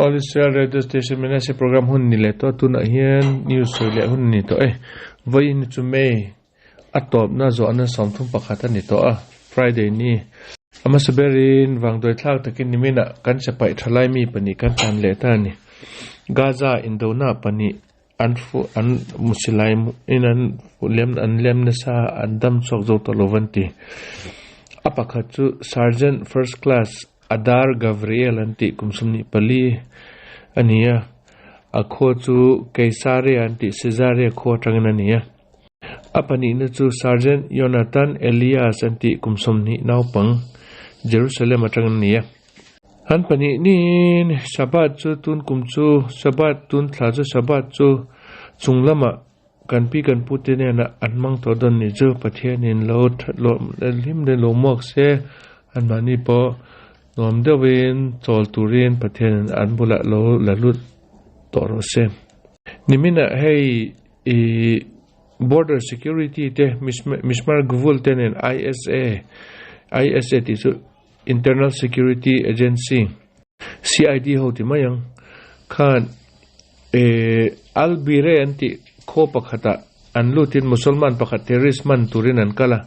All Israel Radio Station Menashe program hun ni leh tawh a, tunah hian news sawi leh hun a ni tawh e. Vawiin chu May a tawpna zawhna 31 a ni tawh a, Friday ni. A hmasa berin vangduai thlak takin niminah kan sepaih tha lai mi pahnih kan tan leh ta a ni. Gaza indona pahnih an fu an musilai in an lem an lem nasa a an dam chhuak zo tawh lo van ti. A pakhat chu Sergeant First Class Adar Gavriel an tih kum 24 a ni a, a khua chu Kaisaria an tih Caesarea khua atangin a ni a. A pahnihna chu Sergeant Yonatan Elias an tih kum 20 naupang Jerusalem atangin a ni a. An pahnih niin Shabbat chu tun kum chu Shabbat tun thla chu Shabbat chu chung lamah kan pi kan pu te hnenah an hmang tawh dawn nih chu Pathianin lo hlim leh lo muak se anmahni pawh nuam deuhin chawl turin Pathianin an bulah lo la lut tawh rawh se. Niminah hei ih Border Security te Mishmar Gvul te nen ISA ISA tih chu Internal Security Agency, CID ho ti mai ang, khan Al Bire an tih khaw pakhatah an lutin Musalman pakhat terrorist man turin an kal a,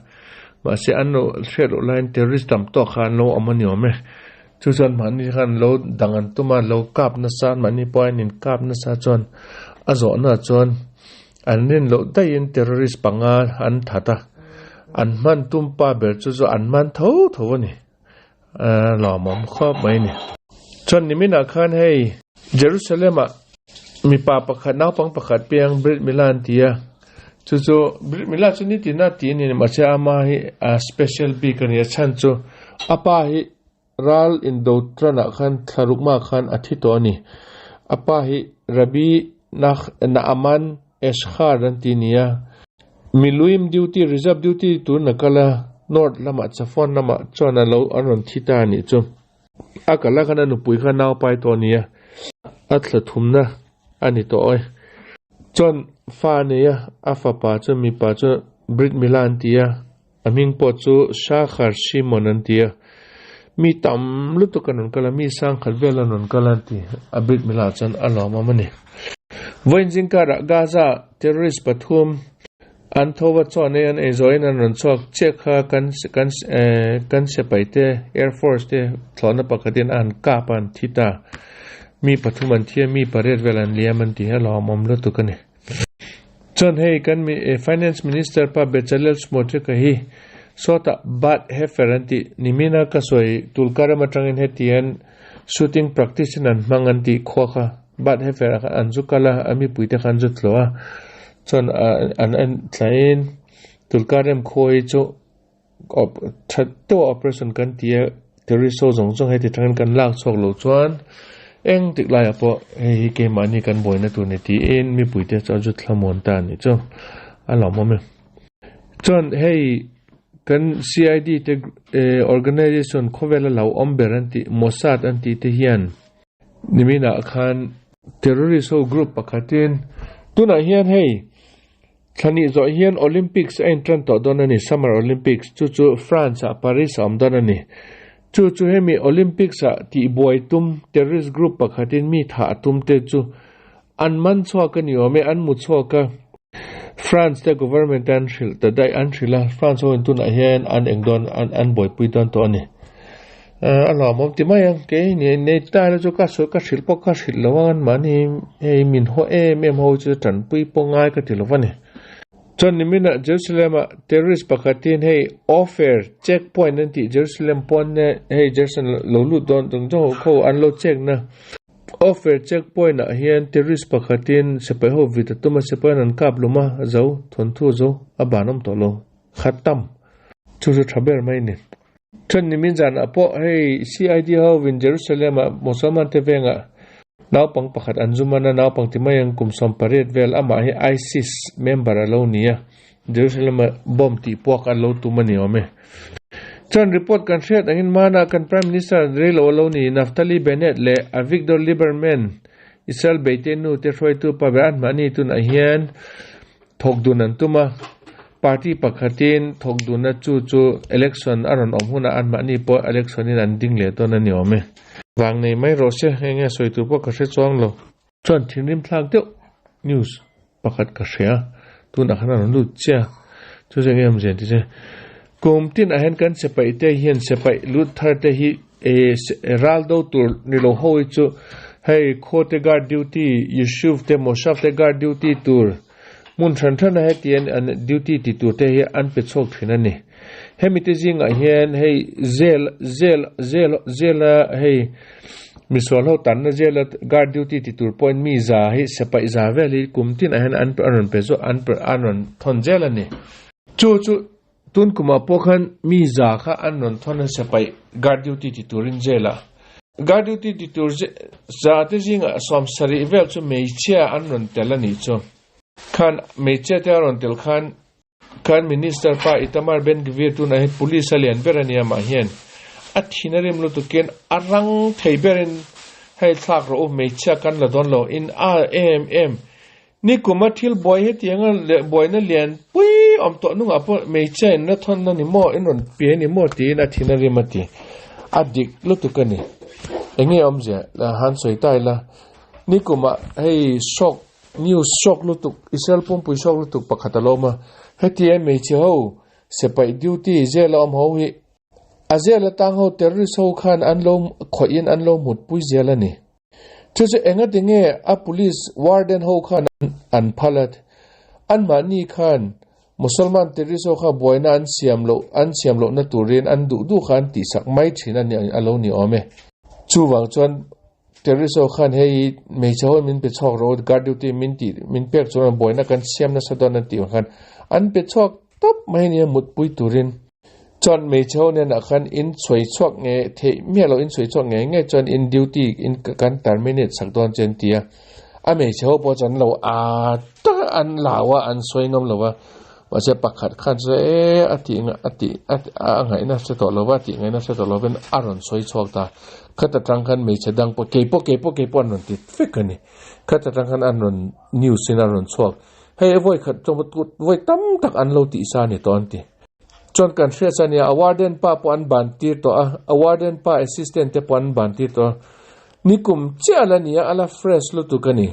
mahse an lo hriat loh laiin terrorist tam tawk kha an lo awm a ni awm e. Chu chuan mahni khan lo dang an tum a, lo kap nasa an mahni pawh a in inkap nasa chuan a zawhna chuan An rin loh daihin terrorist panga an that a, an hman tum pa ber chu chu an man tho tho a ni. Lawmawm khawp mai a ni. Chuan niminah khan hei Jerusalem-ah mipa pakhat naupang pakhat piang Brit Milah an ti a, chu chu Brit Milah chu nitin a ti a ni mahse ama hi a special bik a ni a chhan chu a pa hi Ral indo tanah khan thlarukma khan a thi tawh a ni. A pa hi Rabbi Naaman Eshchar an ti nia. Miluim duty, reserve duty turin a kal a, North lamah Chafon lamah chuan a lo an rawn thi ta a nih chu. A kal a khan a nupui kha nau pai tawh a nia, a thla thumna a ni tawh e. Chuan fa a nei a, a fapa chu mipa chu Brit Milah an ti a. A hming pawh chu Shachar Shimon an ti a, mi tam lutuk an rawn kal a, mi sangkhat vel an rawn kal a an ti. A Brit Milah chuan a lawmawm a ni. Vawiin zingkarah Gaza terrorist pathum an tho va chuan ei an ei zawhin an rawn chhuak chiah kha kan kan kan sipai te Air Force te thlawhna pakhatin a han kap a an thi ta. Mi pathum an thi a, mi pariat vel an liam an ti a lawmawm lutuk a ni. Chuan hei kan Finance Minister pa Bezalel Smotrich-a hi sawtah Bad Heifer an tih nimina ka sawi Tulkarem atangin hetiang shooting practice in an hmang an tih khua kha Bad Heifer ah khan an zu kal a, a mipuite kha an zu tlawh a, chuan an en thlahin Tulkarem khua hi chu That deuh a operation kan ti a, terrorist ho zawng zawng heti tangin kan lak chhuak loh chuan eng tik laiah pawh hei hi keimahni kan buaina tur ni tiin mipuite chu a zut thlamuan ta a nih chu a lawmawm e. Chuan hei kan CID te organization khawvela lo awm ber an tih Mossad an tih te hian niminah khan terrorist ho group pakhatin tunah hian hei Thlahnih zawh hian Olympics a intan tawh dawn a ni, Summer Olympics, chu chu France-ah Paris a awm dawn a ni. Chu chu hemi Olympics-ah tihbuai tum terrorist group pakhatin mi thah a tum te chu an man chhuak a ni awm e, an mu chhuak a. France te government te an hrilh ta daih, an hrilh a, France ho in tunah hian an eng dawn, an buaipui dawn tawh a ni. A lawmawm ti mai ang, kei ni nei ta ila chu ka sawi ka hrilh pawh ka hrilh lo ang anmahni hei min haw em em ho chu tanpui pawh ngai ka ti lo va ni. Chuan niminah Jerusalem-ah terrorist pakhatin hei Ofer check point an tih Jerusalem pawn hei Jerusalem lo lut dawn zawng zawng ho kho an lo check na Ofer check point ah hian terrorist pakhatin sipai ho vit a tum a sipai an kap lum a zo thawnthu zo a ban awm tawh lo khat tam chu chu tha ber mai a ni. Chuan nimin zanah pawh hei CID hovin Jerusalem-ah Musalman te vengah naupang pakhat an zum an a, naupang ti mai ang kum 18 vel amah hi ISIS member a lo ni a, Jerusalem-ah bomb tih puak an lo tum a ni awm e. Chuan report kan hriat angin hmanah kan Prime Minister rei lo a lo ni Naftali Bennett leh Avigdor Lieberman Israel beite nu te hruaitu pa ber an mahni tunah hian Thawk dun an tum a, party pakhatin thawk dunna chu chu election a rawn awm hunah anmahni pawh election in an ding leh dawn a ni awm e. Vang nei mai rawh se, eng nge sawi tur pawh ka hre chuang lo. Chuan thinrim thlak deuh news pakhat ka hria, tunah khan a rawn lut chiah a, chu chu eng nge awmzia ti che, kum tin ah hian kan sipai te hian sipai lut thar te hi ral do tur ni lo ho hi chu hei khawte guard duty, Yishuv te Moshav te guard duty tur hmun hran hran a hetiang an duty ti tur te hi an pe chhuak thin a ni. Hemi te zingah hian hei jail jail jail jail a hei misual ho tanna jail a guard duty ti tur pawhin mi za hi sipaih za vel hi kum tinah hian an a rawn pe zawh an an rawn thawn zel a ni. Chu chu tun kumah pawh khan mi za kha an rawn thawn a sipaih guard duty ti turin jail ah guard duty ti tur za te zingah 70 vel chu hmeichhia an rawn tel a nih chu. Khan hmeichhia te a rawn tel khan Khan Minister pa Itamar Ben-Gvir tunah hi police a lian ber a nia mah hian a thin a rim lutukin a rang thei berin hei thlak rawh u hmeichhia kan la dawn lo in a em em nikuma thil buai hetianga leh buaina lian pui awm tawh nungah pawh hmeichhia in la thawn na ni maw in rawn pe a ni maw tiin a thin a rim a ti a dik lutuk a ni enge awmzia la han sawi ta ila nikuma hei shock News shock lutuk, Israel pumpui shock lutuk pakhat a lo awm a. Heti a hmeichhe ho sepaih duty jail a awm ho hi a jail atang ho terrorist ho khan an lo khawih in an lo mutpui zel a ni. Chu chu engati nge a police warden ho khan an phal a, anmahni khan Musalman terrorist ho kha buaina an siam loh an siam lohna turin an duh duh kha an tihsak mai thin a ni a lo ni awm e. Chuvang chuan Terrorist ho khan hei hmeichhe ho min pe chhuak rawh u guard duty min tih min pek chuan buaina kan siam nasa dawn an tih ang khan an pe chhuak tawp mai a nia mutpui turin. Chuan hmeichhe ho hnenah khan in chhuai chhuak nge theih miah loh in chhuai chhuak ngei ngei chuan in duty in kan terminate sak dawn che an ti a. A hmeichhe ho pawh chuan an lo a ta an lau a an sawi ngam lo va mahse pakhat khan chu e a tih a tih a ngaihna hre tawh lo va a tih ngaihna hre tawh lovin a rawn sawi chhuak ta. Khata tang khan hmeichhe dang pawh keipawh keipawh keipawh an rawn ti vek a ni. Khata tang khan an rawn news in a rawn chhuak. Hei vawi khat vawi tam tak an lo tih sa a ni tawh an ti. Chuan kan hriat sa nia a warden pa pawh an ban tir tawh a, a warden pa assistant te pawh an ban tir tawh a. Nikum chiah a la ni a, a la fresh lutuk a ni.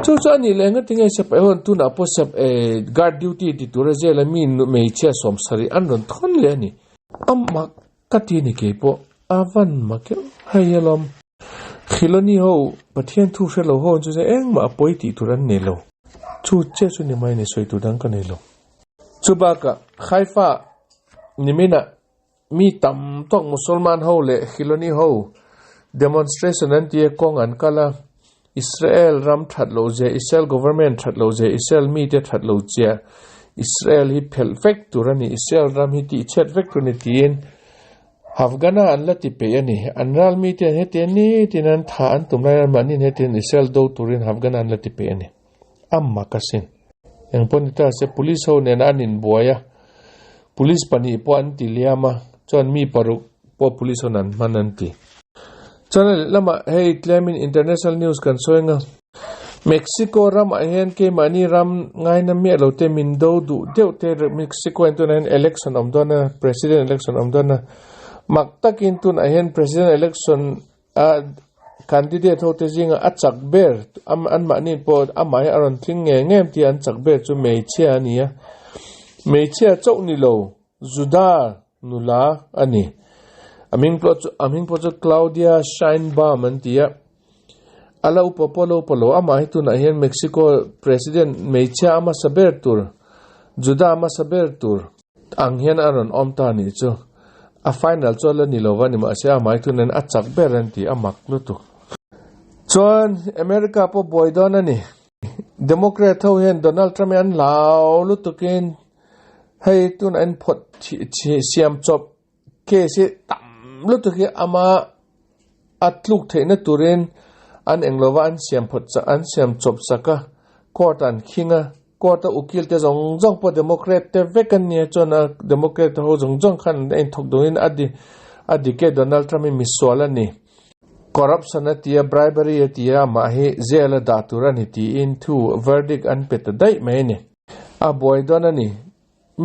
Chu chu a nih leh engati nge sep ehawn tunah pawh sep guard duty ti tura jail a mi hmeichhia 70 an rawn thawn leh a ni. Amah Ka ti ni kei pawh a van mak keuh hei alawm. Khiloni ho Pathian thu hre lo ho chu se engmah a pawi tih tur an nei lo. Chu che chu ni mai ni sawi tur dang ka nei lo. Chu bakah Haifa niminah mi tam tawk Musalman ho leh Khiloni ho demonstration an ti a kawng an kal a, Israel ram that lo zia, Israel government that lo zia, Israel mite that lo zia, Israel hi phelh vek tur a ni, Israel ram hi tihchhiat vek tur a ni tiin Afghana an la ti peih a ni. An ral mite an heti a ni tiin an tha an tum lai a, mahni an heti in Israel do turin Afghana an la ti peih a ni. A mak asin. Eng pawh ni ta se police ho nena an inbuai a, police pahnih pawh an ti liam a, chuan mi paruk pawh police ho an hman an ti. Chuan a lehlamah hei tlemin international news kan sawi ang a, Mexico ramah hian keimahni ram ngaina miah lo te min do duh deuh te Mexico hian tunah hian election awm dawn a, president election awm dawn a, mak takin tunah hian president election A candidate ho te zinga a chak ber anmahni pawh amah hi a rawn tling ngei ngei em tih an chak ber chu hmeichhia a ni a, hmeichhia chauh ni lo Juda nula a ni. A hming pawh chu a hming pawh chu Claudia Sheinbaum an ti a, a la upa pawh a la upa lo amah hi tunah hian Mexico president hmeichhia a hmasa ber tur Juda a hmasa ber tur Ang hian a rawn awm ta nih chu. A final chu a la ni lo va ni mahse a hmai tunin a chak ber an ti a mak lutuk. Chuan America pawh buai dawn a ni. Democrat ho hian Donald Trump hi an hlau lutukin hei tun an phawt siam chawp case hi tam lutuk hi ama a tluk theihna turin an eng lova an siam phawt an siam chawp sak a court an khing a. Court a ukil te zawng zawng pawh Democrat te vek an nia chuan a Democrat ho zawng zawng khan a inthawk duhin a di a dik e Donald Trump hi misual a ni. Corruption a ti a, bribery a ti a, amah hi jail a dah tur a ni tiin thu verdict an pe ta daih mai a ni. A buai dawn a ni.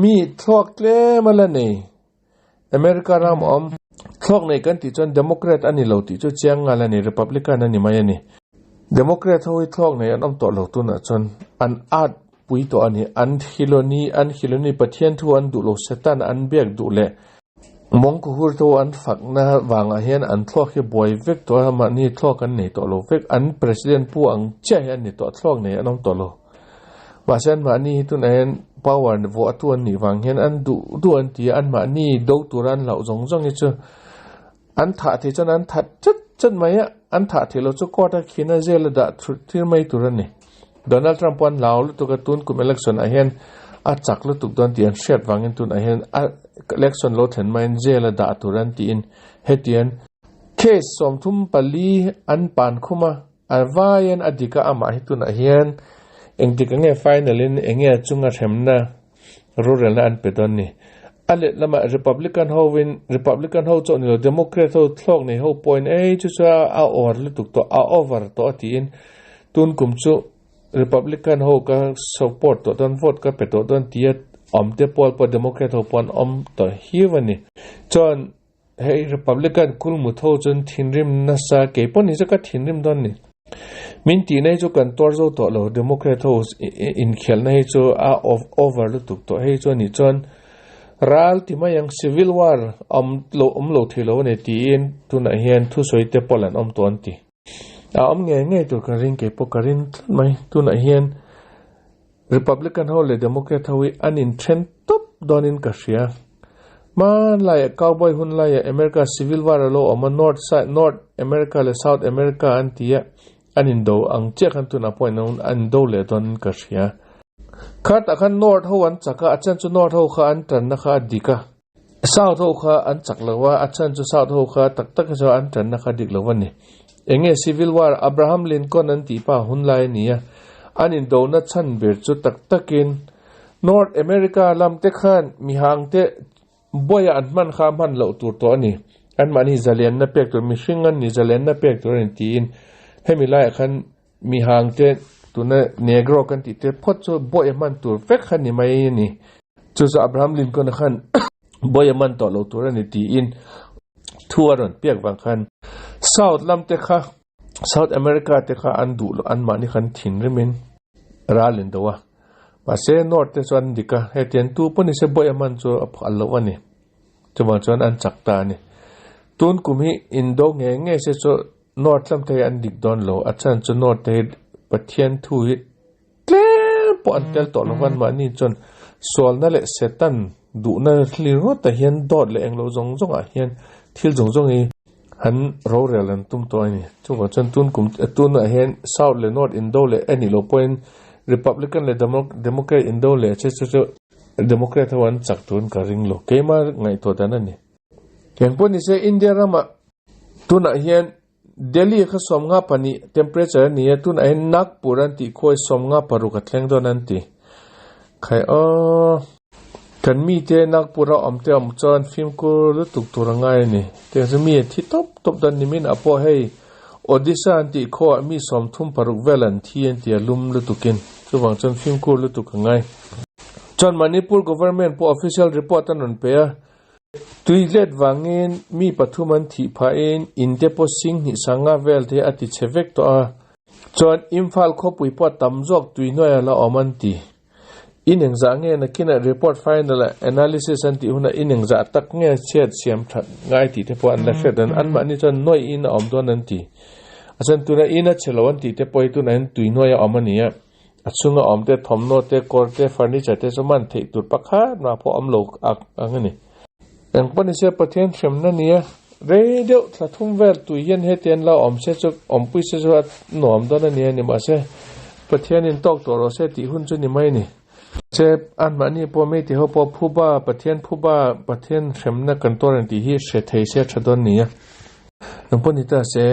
Mi thluak tlem a la nei. America ram awm. Thluak nei kan tih chuan Democrat a ni lo tih chu chiang ngal a ni, Republican a ni mai a ni. Democrat ho hi thluak nei an awm tawh lo tunah chuan an at pui tawh a ni. An Hiloni, an Hiloni Pathian thu an duh lo, Satan an biak duh leh mawngkaw hur te ho an fakna vangah hian an thluak hi buai vek tawh a, mahni thluak an nei tawh lo vek. An President pu ang chiah hi an ni tawh, thluak nei an awm tawh lo. Mahse anmahni hi tunah hian power vuah tu an nih vang hian an duh duh an ti a, anmahni do tura an hlauh zawng zawng hi chu an thah theih chuan an that chat chat mai a, an thah theih loh chu court a khina jail a dah thut tir mai tur a ni. Donald Trump pawh an hlau lutuk a, tun kum election ah hian a chak lutuk dawn tih an hriat vangin tunah hian a election lo thlen maiin jail a dah tur an tiin hetiang case 34 an pan khum a. A vaiin a dik a, amah hi tunah hian engtik enge final in enge a chunga hremna rorelna an pe dawn ni. A let lamah Republican ho in Republican ho chauh nilo Democrat ho thlawk nei ho pawhin ei chu chu a awr lutuk tawh a over tawh a tiin tun kum chu Republican ho ka support tawh dawn vote ka pe tawh dawn tia awm te pawl pawh Democrat ho pawh an awm tawh hiu a ni. Chuan Hei Republican kulmu tho chuan thinrim nasa kei pawh ni chu ka thinrim dawn ni. Min tihna hi chu kan tuar zo tawh lo Democrat ho inkhelhna hi chu a over lutuk tawh hei chu anih chuan ral ti mai ang civil war awm lo awm lo thei lo a ni tiin tunah hian thusawi te pawh an awm tawh an ti. A awm ngei ngei tur ka ring kei pawh ka ring tlat mai tunah hian Republican ho leh Democrat ho hi an inthen tawp dawnin ka hria. Hmanlaiah cowboy hun laiah America Civil War a lo awm a, North side, North America leh South America an ti a, an indo ang chiah khan tunah pawh an indo leh dawnin ka hria. Khatah khan North ho an chak a, a chhan chu North ho kha an tanna kha a dik a. South ho kha an chak lo a, a chhan chu South ho kha tak tak hi chuan an tanna kha dik lo a ni. Enge Civil War, Abraham Lincoln an tih pa hun lai a ni a, an indona chhan ber chu tak takin North America lam te khan mihang te buaia an hman kha hman loh tur tawh a ni. Anmahni zalenna pek tur, mihring an ni zalenna pek tur a ni tiin hemi laiah khan mihang te tuna Negro kan tih te phawt chu buaia hman tur vek kha ni mai a ni. Chu chu Abraham Lincoln-a khan buaia man tawh lo tur a ni tiin thu a rawn piak vang khan South lam te kha South America te kha an duh loh anmahni khan thinrimin ral in do a. Mahse North te chu an dik a, hetiang tu pawh nise buaia man chu a phal loh a ni. Chuvang chuan an chak ta a ni. Tun kum hi indo nge nge se chu North lam te hi an dik dawn lo. A chhan chu North te hi Pathian thu hi Tlem pawh an tel tawh lo van mahni chuan sualna leh Satan duhna hlir ngawtah hian dawt leh englo zawng zawngah hian thil zawng zawng hi han rorel an tum tawh a ni. Chuvang chuan tun kum tunah hian South leh North indo leh a nih loh pawhin Republican leh Democrat indo leh che chu chu Democrat ho an chak turin ka ring lo. Keimah ngaihtuah dan a ni. Engpawh nise India ramah tunah hian Delhi kha 52 temperature a ni a, tunah hian Nagpur an tih khuai 56 a thleng dawn an ti. Khai aw. Kan mite Nagpur a awm te awm chuan fimkhur lutuk tur a ngai a ni. Tiang chu mi a thi tawp tawp dawn nimin ah pawh hei Odisha an tih khuaah mi 36 vel an thi an ti a lum lutukin. Chuvang chuan fimkhur lutuk a ngai. Chuan Manipur government pawh official report an rawn pe a, Tui let vangin mi pathum an thih phahin in te pawh sing hnih sanga vel te a ti chhe vek tawh a. Chuan Imphal khawpui pawh tam zawk tui hnuaiah la awm an ti. In engzah nge nakinah report final ah analysis an tih hunah in engzah tak nge chhiat siam that ngai tih te pawh an la hriat an anmahni chuan nuaih in a awm dawn an ti. A chhan tunah in a chhe lo an tih te pawh hi tunah hian tui hnuaiah a awm a ni a. A chhunga awm te, thawmhnaw te, kawr te, furniture te chu man theih tur pakhat mah pawh awm lo ang a ni. Eng pawh nise Pathian hremna nia rei deuh thla thum vel tui hian hetiang la awm se chu awmpui se chu a nuam dawn a ni a ni mahse Pathianin tawk tawh rawh se tih hun chu ni mai a ni. Che anmahni pawh meiti ho pawh phuba Pathian phuba Pathian hremna kan tuar ang tih hi hre thei se a tha dawn nia. Eng pawh ni ta se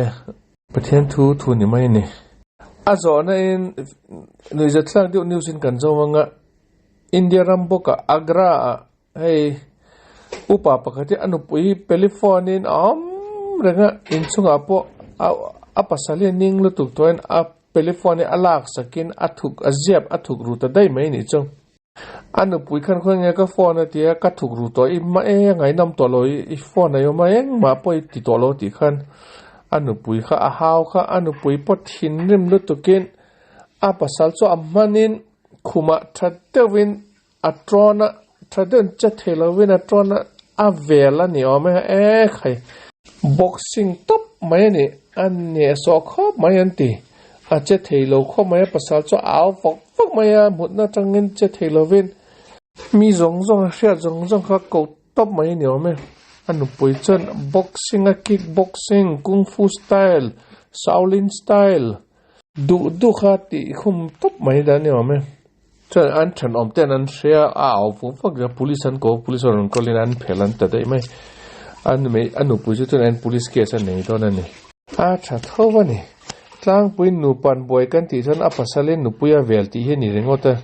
Pathian thu thu ni mai a ni. A zawhna in nuihzathlak deuh news in kan zo ang a, India ram bawkah Agra ah hei upa pakhat hi a nupui telephone in a awm reng a, inchungah pawh a pasal hi a ning lutuk tawhin a telephone hi a lak sakin a thuk a ziap a thuk ru ta daih mai a nih chu. A nupui khan khawi nge ka phone a tia ka thuk ru tawh i ma e ngaihnawm tawh lo i phone a awm a engmah pawh i ti tawh lo tih khan a nupui kha a hau kha a nupui pawh thinrim lutukin a pasal chu a hmanin khumah tha deuhin a tawn a tha deuhin che thei lovin a tawn a a vel a ni awm e e khai boxing tawp mai a ni a hnehsawh khawp mai an ti a che thei lo khawp mai a pasal chu a au vak vak mai a mutna atangin che thei lovin mi zawng zawng a hriat zawng zawng kha ko tawp mai a ni awm e a nupui chuan boxing a kick boxing kung fu style shaolin style. Duh duh kha tih khum tawp mai dan ni awm e. Chuan an thenawm ten an hria a au vuk vak a police an ko police rawn call in an phel an ta daih mai. An mei a nupui chu chuan police case a nei dawn a ni. A tha tho a ni. Tlangpui nupan buai kan tih chuan a pasal in nupui a vel tih hi a ni ringawt a.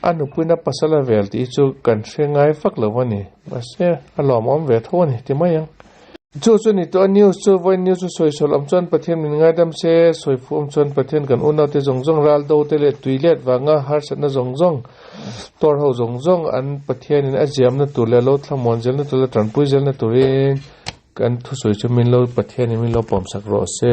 A nupuiin a pasal a vel tih hi chu kan hre ngai vak lo a ni. Mahse a lawmawm ve tho a ni ti mai ang. Chu chu ni tawh a news chu vawiin news chu sawi sawl awm chuan Pathian min ngaidam se, sawi phu awm chuan Pathian kan unaute zawng zawng ral do te leh tui let vanga harsatna zawng zawng tawr ho zawng zawng an Pathianin a ziamna tur leh lo thlamuan zelna tur leh tanpui zelna turin kan thusawi chu min lo Pathianin min lo pawmsak rawh se.